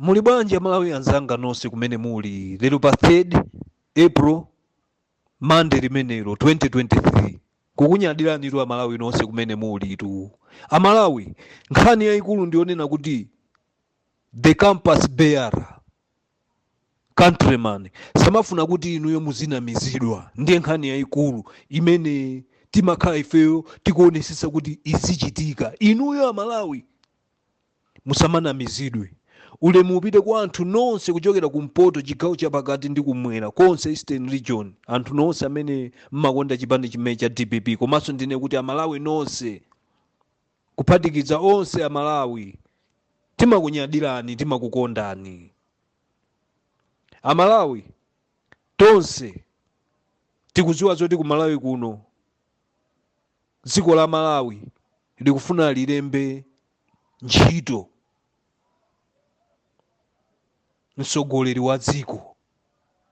Muli bwanji Amalawi anzanga nonse kumene muli? Lero pa 3rd April, Monday limenelo, 2023, kukunyadiranitu Amalawi nonse kumene mulitu. Amalawi, nkhani yayikulu ndiyonena kuti the campus bearer countryman samafuna kuti inuyo muzinamizidwa. Ndiye nkhani yayikulu imene timakhala ifeyo tikuonesesa kuti izichitika. Inuyo Amalawi musamanamizidwe. Ulemu upite kwa anthu nonse kuchokera kumpoto, chigawo chapakati ndi kumwera konse, Eastern Region, anthu nonse amene mmakonda chipani chimene cha DPP, komanso ndine kuti Amalawi nonse, kuphatikiza onse Amalawi, timakunyadirani, timakukondani. Amalawi tonse tikudziwa zoti ku Malawi kuno, dziko la Malawi likufuna lilembe ntchito mtsogoleri wa dziko,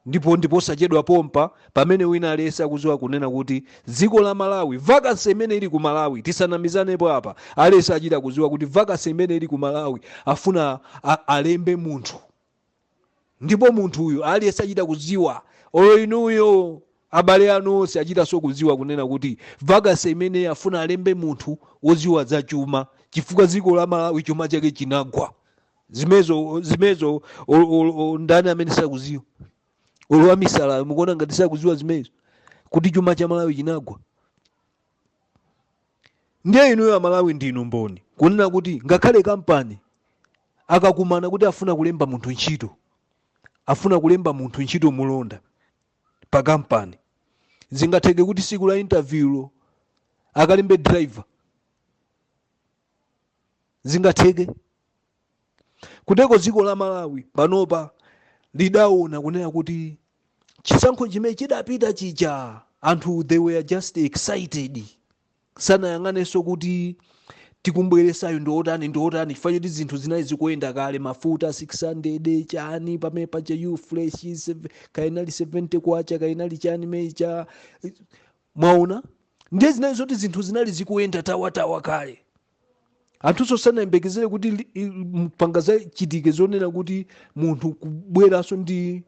ndipo ndiposachedwa pompa pamene wina aliyense akudziwa kunena kuti dziko la Malawi, vacancy imene ili ku Malawi, tisanamizanepo apa, aliyense achita kudziwa kuti vacancy imene ili ku Malawi afuna alembe munthu, ndipo munthu uyu aliyense achita kudziwa, olo inuyo abale anu onse achitanso kudziwa kunena kuti vacancy imene afuna alembe munthu wodziwa za chuma, chifukwa dziko la Malawi chuma chake chinagwa. Zimezo ndani amene sakudziwa? Olo wamisala mukuona ngati sakudziwa zimenezo, kuti chuma cha Malawi chinagwa? Ndiye inuyo Amalawi ndinu mboni kunena kuti ngakhale kampani akakumana kuti afuna kulemba munthu ntchito, afuna kulemba munthu ntchito mulonda pa kampani, zingatheke kuti siku la interview akalembe driver? Zingatheke kuteko? Dziko la Malawi panopa lidaona kunena kuti chisankho chimene chidapita chija, anthu they were just excited, sanayang'anenso kuti tikumbweresayo ndi otani ndi otani, chifukwa choti zinthu zinali zikuyenda kale, mafuta 600 chani, pamene paja u fresh kainali 70 kwacha, kainali chani mecha, mwaona? Ndiye zinali zoti zinthu zinali zikuyenda tawatawa kale, anthunso sanayembekezere kuti panga zachitike zonena kuti munthu kubweranso ndi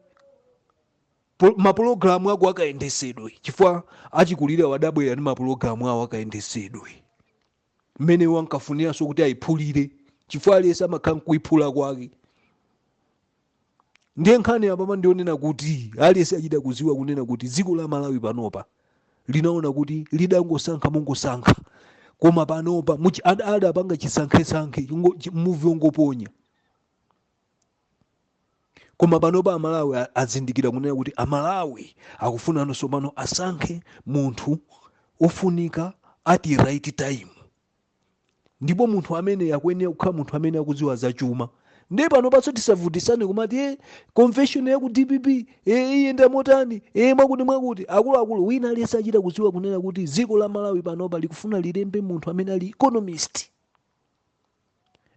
mapulogalamu ako akayendesedwe, chifukwa achikulire wadabwera ndi mapulogalamu awo akayendesedwe mmene wankafuniranso kuti ayiphulire, chifukwa aliyense amakhala nkuyiphula kwake. Ndiye nkhani apapa ndionena kuti aliyense achita kuziwa kunena kuti dziko la Malawi panopa linaona kuti lidangosankha mongosankha, koma panopa adapanga chisankhesankhe, muvi ongoponya, koma panopa Amalawi azindikira kunena kuti Amalawi akufunanso pano asankhe munthu ofunika at the right time, ndipo munthu amene akuyenera kukhala munthu amene akudziwa za chuma. Ndiye pano patso tisavutisane kumati convention ya ku DPP iyenda motani, mwakuti mwakuti. Akuluakulu, wina aliyense achita kudziwa kunena kuti dziko la Malawi panopa likufuna lilembe munthu amene ali economist.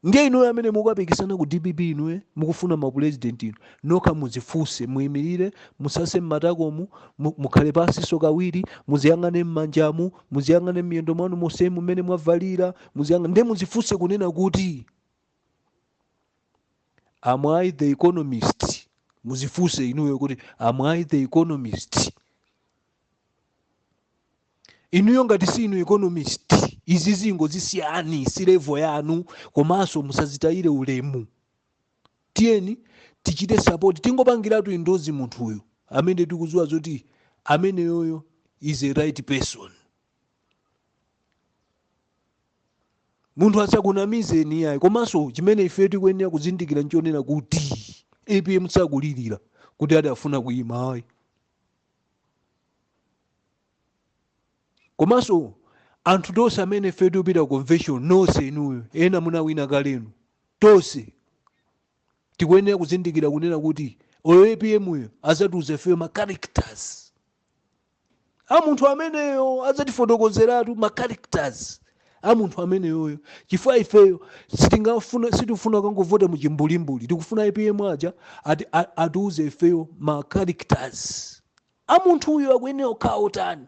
Ndiye inuyo amene mukapikisana ku DPP, inuyo mukufuna mapresident, inu nokha muzifunse, muyimirire, musase mmatakomu, mukhale pansiso kawiri, muziyang'ane mmanjamu, muziyang'ane m'miyendo mwanu monsemu mmene mwavalira, muziyang'ane, ndiye muzifunse kunena kuti, "Am I the economist?" Muzifunse inuyo kuti, "Am I the economist?" Inuyo ngati si inu economist, izi zingo zisiyani, si level yanu, komanso musazitayire ulemu. Tiyeni tichite support, tingopangiratu endorse munthuyo amene tikudziwa zoti ameneyoyo is a right person. Munthu asakunamizeni iyayi. Komanso chimene ife tikuyenera kuzindikira nchonena kuti APM sakulirira kuti adafuna kuyima, ayi. Komanso anthu tonse amene ife tikupita ku convention, nonse inuyo, ena munawina kalenu, tonse tikuyenera kuzindikira kunena kuti oyo APM uyo azatiuza ifeyo ma characters a munthu ameneyo, azatifotokozeratu ma characters a munthu ameneyoyo, chifukwa ifeyo sitingafuna, sitifuna kangovota muchimbulimbuli. Tikufuna APM aja atiuze ifeyo ma characters a munthu uyo, akuyenera kukhala otani.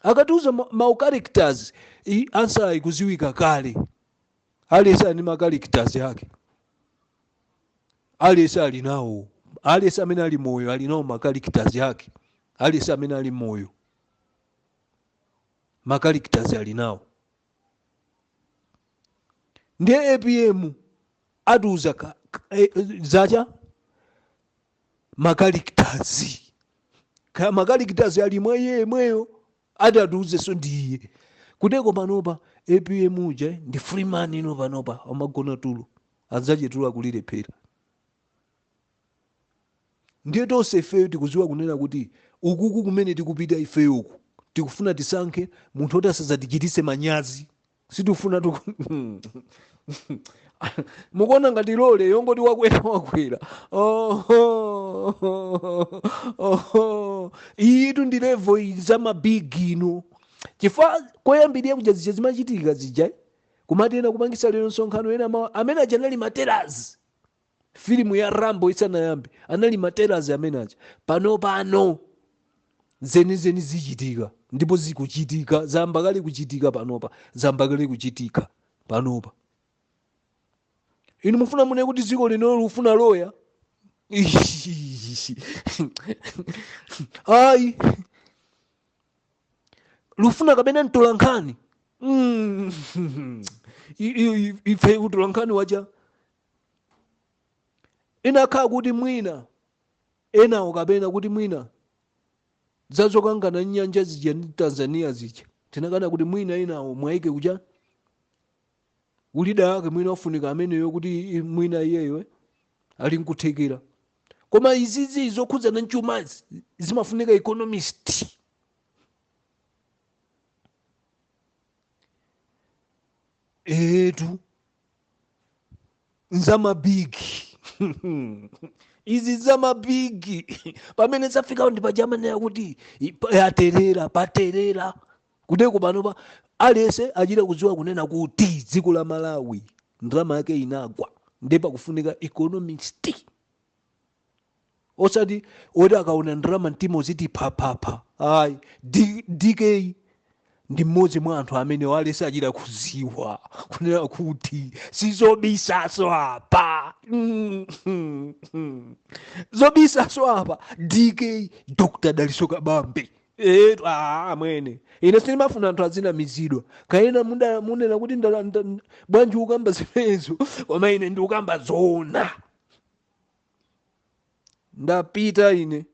Akatiuza ma characters, answer ikuziwika kale, aliyense ali ndi ma characters yake. Aliyense ali nawo, aliyense amene ali moyo ali nawo ma characters ake. Aliyense amene ali moyo ma characters ali nawo. Ndiye APM atiuza zacha ma characters, ka ma characters ali mwa iye yemweyo, ati atiuzenso ndi iye. Kuteko panopa APM uja ndi free man ino panopa, amagona tulo, anzache tulo akulilephera. Ndiye tonse ifeyo tikudziwa kunena kuti ukuku kumene tikupita ifeyo uku, tikufuna tisankhe munthu oti asadzatichititse manyazi. Sitifuna mukuona ngati lole yongoti wakwera wakwera. Oho, oho. Iyitu ndi level iyi za mabigi ino, chifukwa koyambirira kuja zija zimachitika zija, kumati ena kupangisa lero msonkhano, ena mawa, amene aja anali ma trailers. Filimu ya Rambo isanayambe anali ma trailers amene aja. Pano pano zenizeni zichitika, ndipo zikuchitika, zamba kale kuchitika panopa, zamba kale kuchitika panopa. Inu mufuna mune kuti dziko lino lufuna loya? Ayi, lufuna kapena mtolankhani? Ife utolankhani wacha inakhala kuti mwina enawo, kapena kuti mwina zazokangana nyanja zija ndi Tanzania zija, tinakana kuti mwina enawo mwayike kucha ulida yake, mwina wafunika ameneyo kuti mwina iyeyo ali nkuthekera. Koma izizi zokhudzana mchumazi zimafunika economist. Etu, nzamabigi izi, nzamabigi. Pamene zafika ndi pajamanena kuti yaterera paterera. Kuteko panopa aliyense achita kudziwa kunena kuti dziko la Malawi ndalama yake inagwa, ndiye pakufunika economist, osati oti akaona ndalama mtima uziti phaphapha, ayi. DK ndi mmodzi mwa anthu amene aliyense achita kudziwa kunena kuti sizobisaso apa. Zobisaso apa, DK, Dr Daliso Kabambe. Amwene, ine sindimafuna anthu azinamizidwa. Kaena munena kuti bwanji ukamba zimenezo, koma ine ndikukamba zoona. Ndapita ine.